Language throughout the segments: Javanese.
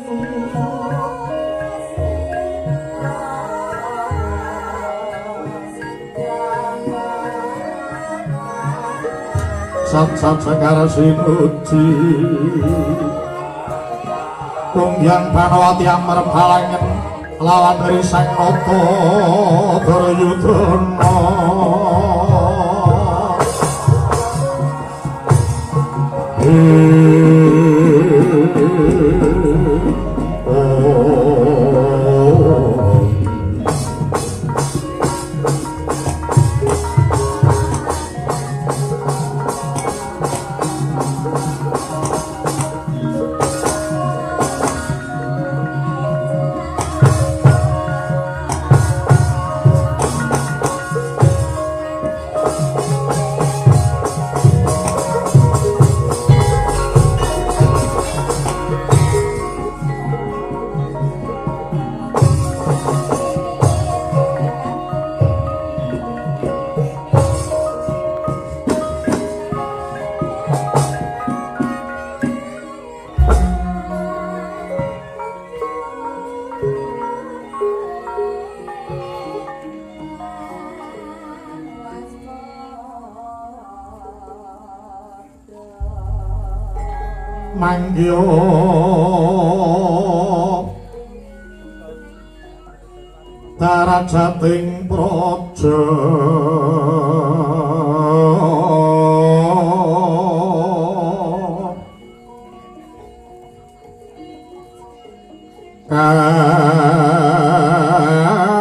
Sat-sat sekar sinuji Pungyang Banawati amerem halangen lawan Risang Nata Duryudana. Manggya darajating praja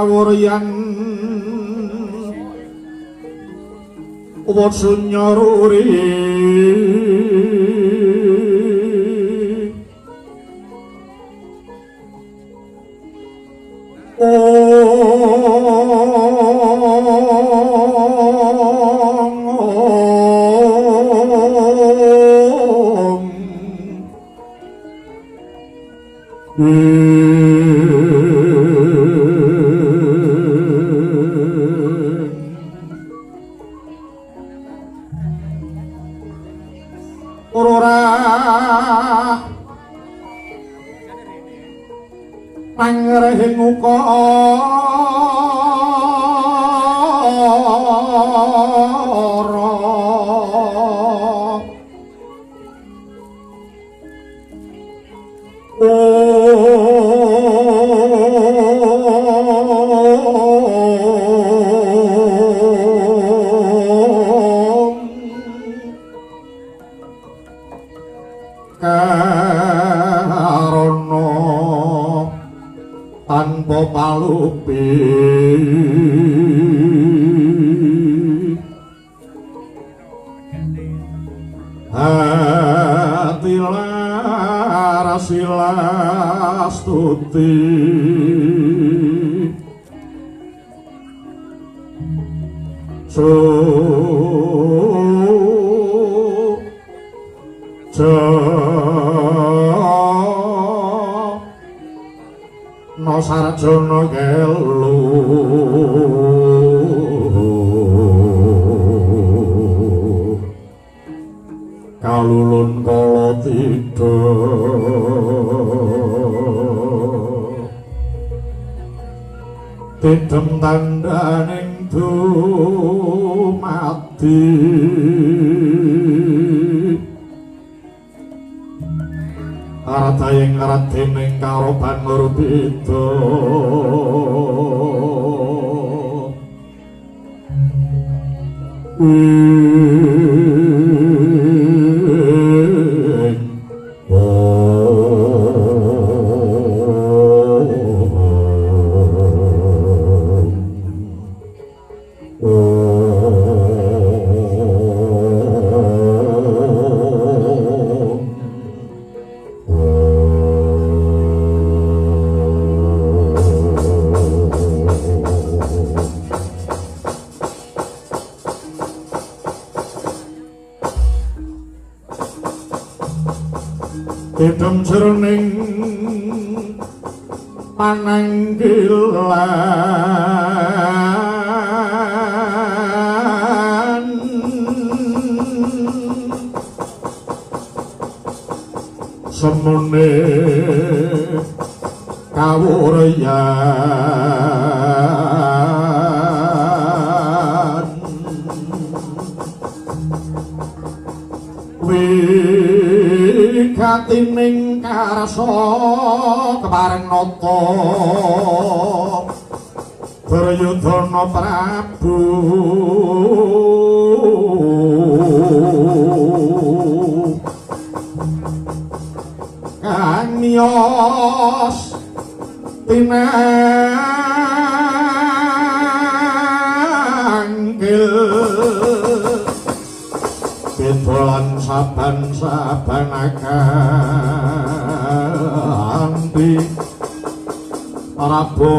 kawuryan wasunya ruri. Tidem tandhaning dumadi aradaying radening karoban murbida. Tidem jroning pananggilan semene Kawuryan wigatining karsa kepareng nata Duryudana Prabu kang miyos tinangkil beda lan saban-saban akanti Prabu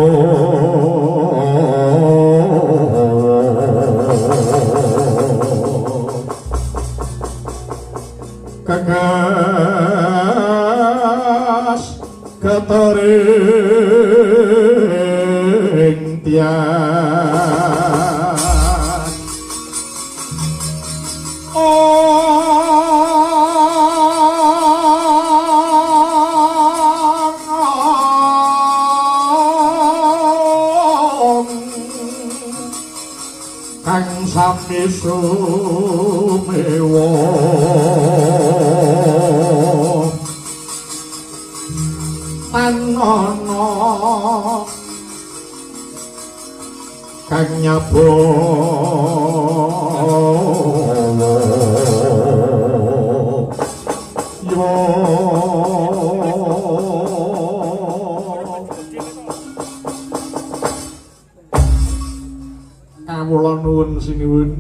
kekas ketering tiang ong kang sami sumewa ana kang nyabawa yo kawula nuwun sinuwun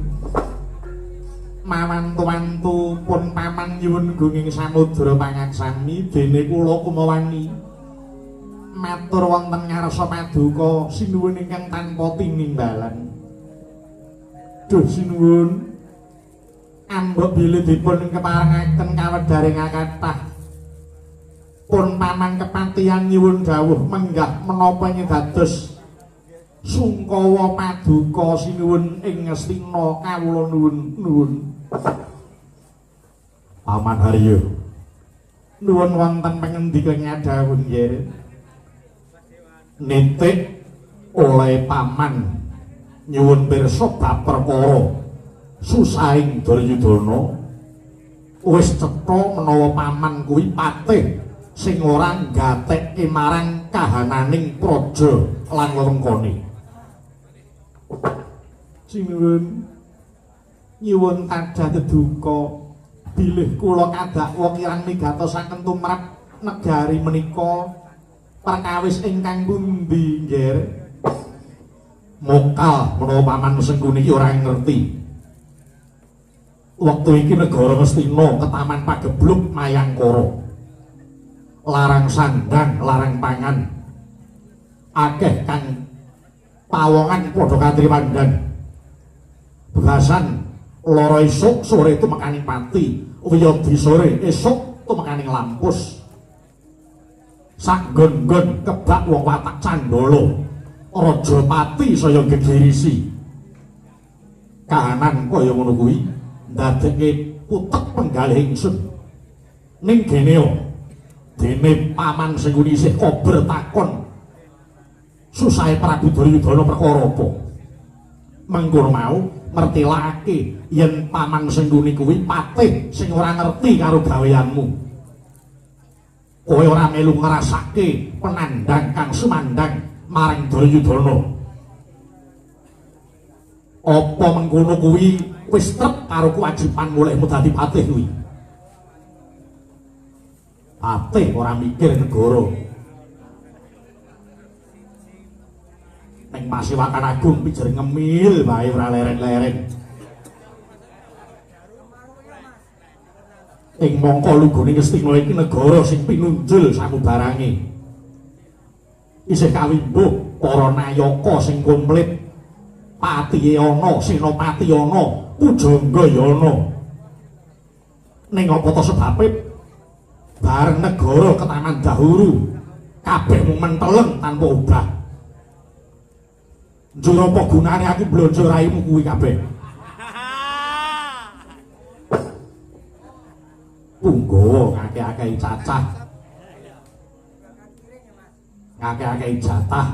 mawantu-wantu pun paman nyuwun gunging samudra pangaksami dene kula kumawani matur wonten ngarsa paduka sinuwun ingkang tanpa tinimbalan. Duh sinuwun, ambek bilih dipun keparengaken kawedharing kathah. Pun paman kepatihan nyuwun dawuh menggah menapa dados sungkawa paduka sinuwun ing Ngastina kawula nuwun nuwun. Paman Haryo nuwun wonten pangendika nyadhawuh nggih. Nitik oleh paman nyuwun pirsa bab perkara susahing Duryudana wis cetha menawa paman kuwi patih sing ora nggatekke marang kahananing praja lan wewengkone. Sinuwun nyuwun tadah deduka bilih kula kadakwa kirang migatosaken tumrap negari menika perkawis ingkang pundi nggih. Mokal menawa paman Sengkuni iki ora ngerti. Wektu iki negara Ngastina ketaman pagebluk mayangkara. Larang sandang, larang pangan. Akeh kang pawongan padha katriwandan. Begasan lara esuk sore tumekaning pati, wiyadi sore esuk tumekaning lampus. Sak nggon-nggon kebak wong watak candala, raja pati saya gegirisi. Kahanan kaya ngono kuwi ndadekke putek penggalih ingsun. Ning gene dene paman Sengkuni isih kober takon susahe Prabu Duryudana perkara apa. Mengkono mau mertilakake yen paman Sengkuni kuwi patih sing ora ngerti karo gaweanmu. Kowe ora melu ngrasake penandang kang sumandang marang Duryudana. Apa mengkono kuwi wis trep karo kewajiban mulihmu dadi patih kuwi? Patih ora mikir negara. Ning Pasiwakan Agung pijer ngemil wae ora leren-leren. Ing mangka lunggone Ngastina iki negara sing pinunjul samubarange. Isih kawimbuh para nayaka sing komplit. Patihe ana, senopati ana, pujangga ya ana. Ning apa ta sebabe bareng negara ketaman dahuru kabeh mung menteleng tanpa obah. Njur apa gunane aku blonjo raimu kuwi kabeh? Punggawa ngakeh-akehi cacah. Ngakeh-akehi jatah.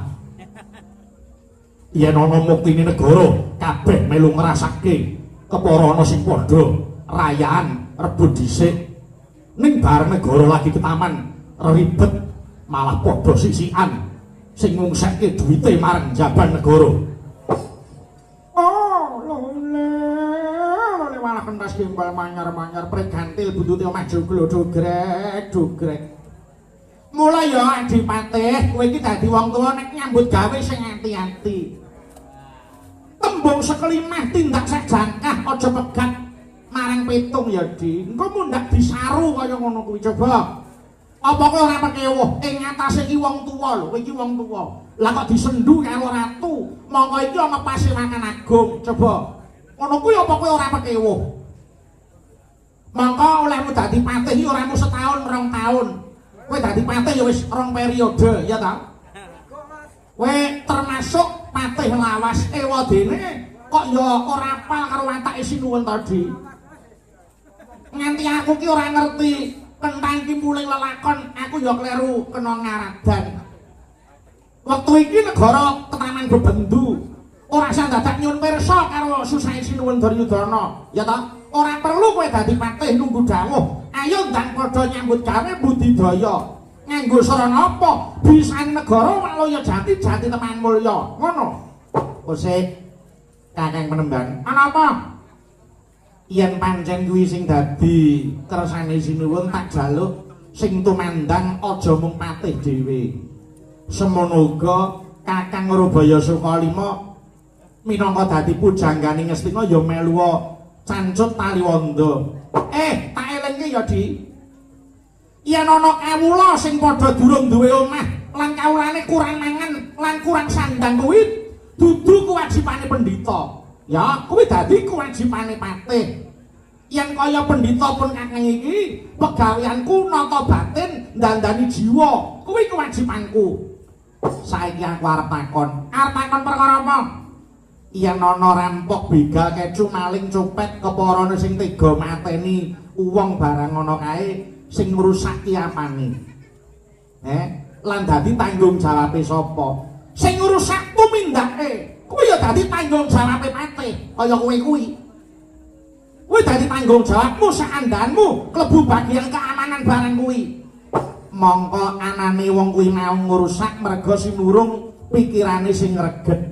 Yen ana muktine negara, kabeh melu ngrasake kepara ana sing padha rayaan rebut dhisik. Ning bareng negara lagi ketaman ribet malah padha sisikan sing ngungsekke duwite marang jaban negara. Oh, lole, lole malah kentas gimbal manyar-manyar pregantil buntute omah joglo dogrek, dogrek. Mula ya Adipatih, kowe iki dadi wong tuwa nek nyambut gawe sing ati-ati. Tembung sekelimah tindak sak jangkah aja pegat marang pitung ya, Di. Engko mundak disaru kaya ngono kuwi coba. Apa kowe ora pekewuh ing ngatasé iki wong tuwa lho, kowe iki wong tuwa. Lah kok disendu karo ratu, mongko iki ana pasewakan agung, coba. Ngono kuwi apa kowe ora pekewuh? Mongko olehmu dadi patih iki ora mung setahun, rong taun. Kowe dadi patih ya wis rong periode, ya ta? Kowe termasuk patih lawas ewadene kok ya ora apal karo watake Sinuwun tadi. Nganti aku ki ora ngerti kentang ki muling lelakon, aku ya kleru kena ngaradan. Wektu iki negara ketaman bebendu. Ora usah dadak nyun pirsa karo susahe Sinuwun Duryudana, ya ta? Ora perlu kowe dadi patih nunggu dawuh. Ayo ndang padha nyambut gawe budidaya. Nganggo sarana apa? Bisane negara Waloya Jati jati teman mulya. Ngono. Kosek Kakang Penembang. Ana apa? Yen pancen kuwi sing dadi kersane Sinuwun tak jaluk sing tumandang aja mung patih dhewe. Semono uga Kakang Rubaya Sukalima minangka dadi pujanggane Ngastina ya meluwa cancut taliwonda. Tak elingke ya, Di. Yen ana kawula sing padha durung duwe omah lan kawulane kurang mangan lan kurang sandang kuwi dudu kewajibane pendhita. Ya, kuwi dadi kewajibane patih. Yen kaya pendhita pun kakang iki, pegaweanku nata batin, ndandani jiwa, kuwi kewajibanku. Saiki aku arep takon. Arep takon perkara apa? Yen ana rampok begal kecu maling copet keparane sing tega mateni wong barang ana kae sing ngrusak kiamane. Lan dadi tanggung jawabe sapa? Sing ngrusak tumindake. Kuwi ya dadi tanggung jawabe patih kaya kowe kuwi. Kuwi dadi tanggung jawabmu saandanmu klebu bagian keamanan barang kuwi. Mongko anane wong kuwi mau ngrusak merga sinurung pikirane sing reget.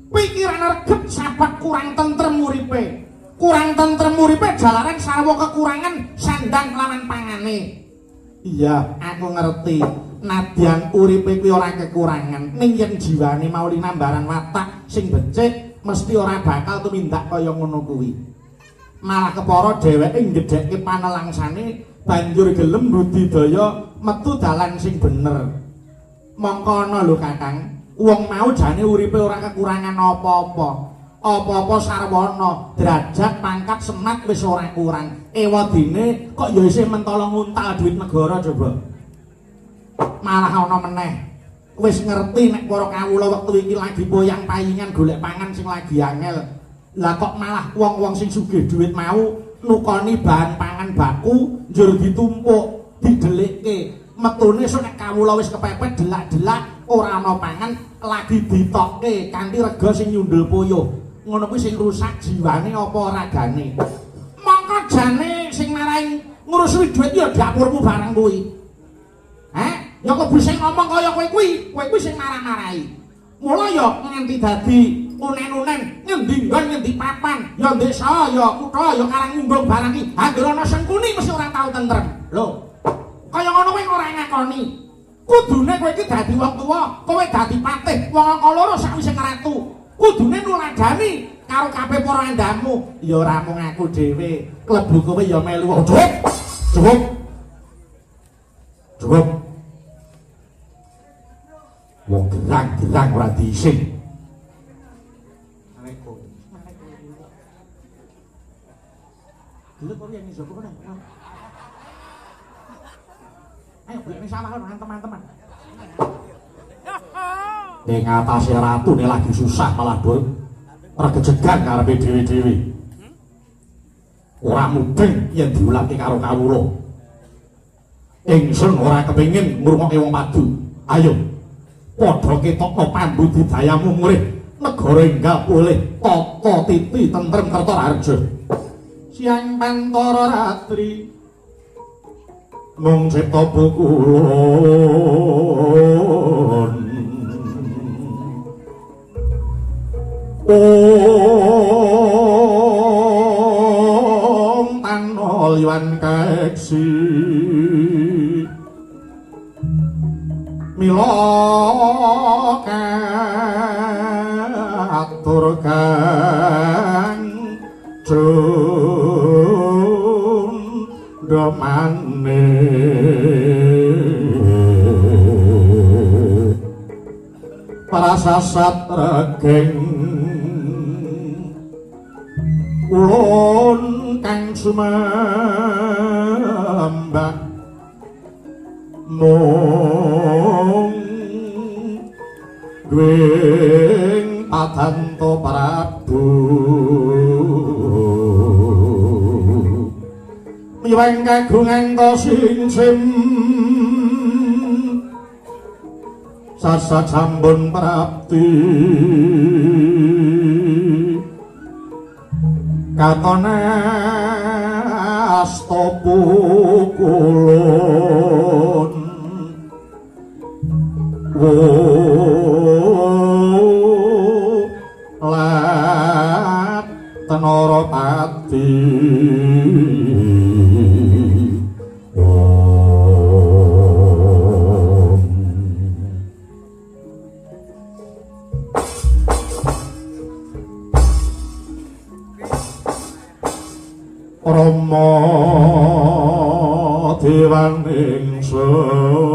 Pikiran reget sabab kurang tentrem uripe. Kurang tentrem uripe jalaran sarwa kekurangan sandang lawan pangane. Iya, aku ngerti. Nadyan uripe kuwi ora kekurangan, ning yen jiwane mau linambaran watak sing becik, mesti ora bakal tumindak kaya ngono kuwi. Malah kepara dheweke nggedhekke panelangsane banjur gelem budidaya metu dalan sing bener. Mongko ana lho Kakang, wong mau jane uripe ora kekurangan apa-apa. Apa-apa sarwana, derajat, pangkat, semat wis ora kurang. Ewadene kok ya isih mentolo nguntal duit negara coba. Malah ana meneh. Wis ngerti nek para kawula wektu iki lagi poyang-payingan golek pangan sing lagi angel. Lah kok malah wong-wong sing sugih duit mau nukoni bahan pangan baku njur ditumpuk, didelikke. Metune sok nek kawula wis kepepet delak-delak ora ana pangan lagi ditokke kanthi rega sing nyundul puyuh. Ngono kuwi sing rusak jiwane apa ragane. Mongko jane sing marai ngurusi duit ya dapurmu barang kuwi. Heh, ya kok bisa ngomong kaya kowe kuwi, kowe kuwi sing marah-marahi. Mula ya nganti dadi unen-unen ngendi nggon ngendi papan, ya desa, ya kutha, ya Karangunggung barang iki. Anggere ana Sengkuni mesti ora tau tentrem. Lho. Kaya ngono kowe ora ngakoni. Kudune kowe iki dadi wong tuwa, kowe dadi patih, wong angka loro sakwise ngeratu. Kudune nuladani karo kabeh para andhamu. Ya ora mung aku dhewe, klebu kowe ya melu. Cukup. Cukup. Cukup. Wong gerang-gerang ora diising. Assalamualaikum. Dulu kok yang iso kok. Ayo golek ning sawah kono teman-teman. Ning atase ratune lagi susah malah do regejegan karepe dhewe-dhewe. Ora mudeng yen diulake karo kawula. Ingsun ora kepengin ngrungokke wong padu. Ayo. Padha ketokno pambudidayamu murih negara enggal pulih tata titi tentrem kerta raharja. Siang pantara ratri mung cipta pukulun. Om tanol yuan keksi mila katur kang cundhamane prasasat regeng ulun kang sumembah mung duwing padanto Prabu miweng kagungan ta singsim sasa sampun prapti katone asta pukulun lat tenara pati. Rama dewan ingsun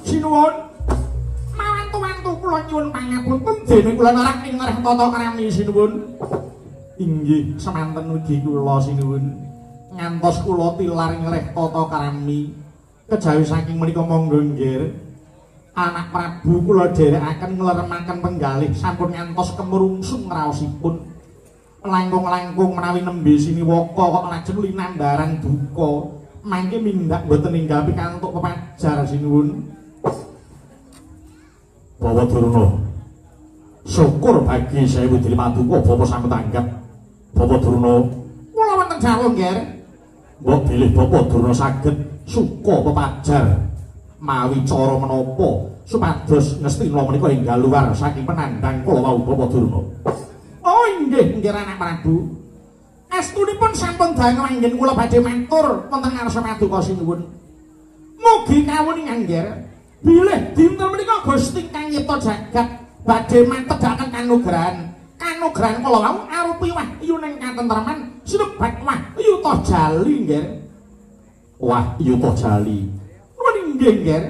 Sinuwun mawantu-wantu kula nyuwun pangapunten dene kula nerak ing nerah tata krami sinuwun. Inggih semanten ugi kula sinuwun. Ngantos kula tilar ngreh tata krami. Kejawi saking menika monggo nggih. Anak Prabu kula dherekaken ngleremaken penggalih sampun ngantos kemrungsung raosipun. Langkung-langkung menawi nembe siniwaka kok lajeng linambaran duka. Mangke mindak mboten ninggal pikantuk pepajar sinuwun. Bawa Durna, syukur bagi sewu diri paduka bapa sampun tanggap. Bawa Durna, kula wonten jawah nggih. Mbok bilih Bapak Durna saged suka pepajar mawi cara menapa supados Ngastina menika enggal luar saking penandang kala wau Bapak Durna. Oh inggih, nggih anak Prabu. Estunipun sampun dangu anggen kula badhe matur wonten ngarsa paduka sinuwun. Mugi kawuningan nggih. Bilih dinten menika Gusti kang nyipta jagat badhe matedhaken kanugrahan. Kanugrahan kala wau arupi wahyu ning katentreman sinebat wahyu ta jali nggih. Wahyu ta jali. Nuwun inggih nggih.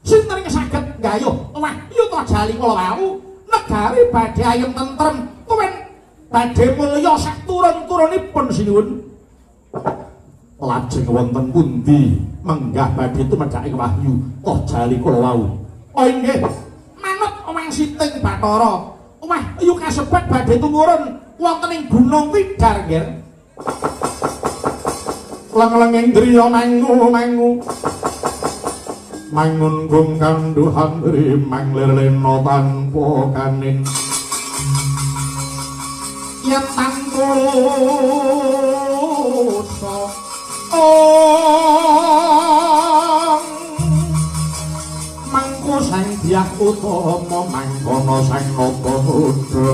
Sinten ing saged nggayuh wahyu ta jali kala wau negari badhe ayem tentrem tuwin badhe mulya sak turun-turunipun sinuwun. Lajeng wonten pundi menggah badhe tumedhake wahyu toh jali kala wau. Oh inggih, manut wangsiting Bathara. Wahyu kasebat badhe tumurun wonten ing Gunung Tidar nggih. Leng-lenging griya mangu-mangu. Mangun gung kandhuhan rimang lir lena tanpa kanin. Yen tantusa ong mangko sang Dyah Utama mangkono sang Nata Muda.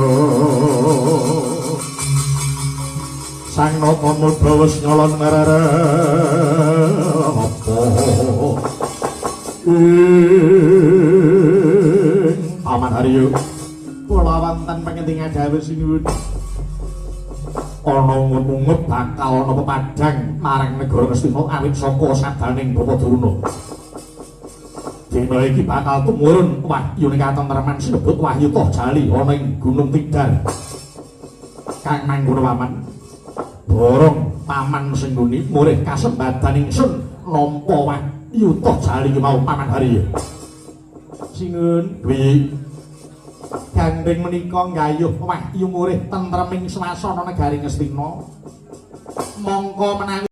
Sang Nata Muda wis nyolon ngerere apa ing Paman Haryo. Kula wonten pangendingan dawuh sinuwun. Ana ngungut bakal ana pepadang marang negara Ngastina awit saka sabdaning Bapak Durna. Dina iki bakal tumurun wahyu ning katentreman sinebut wahyu toh jali ana ing Gunung Tidar. Kang mangkono paman. Borong Paman Sengkuni murih kasembadan ingsun nampa wahyuta jali mau Paman Hari. Singun kuwi gandeng menika nggayuh wahyu murih tentreming swasana negari Ngastina. Mongko menawi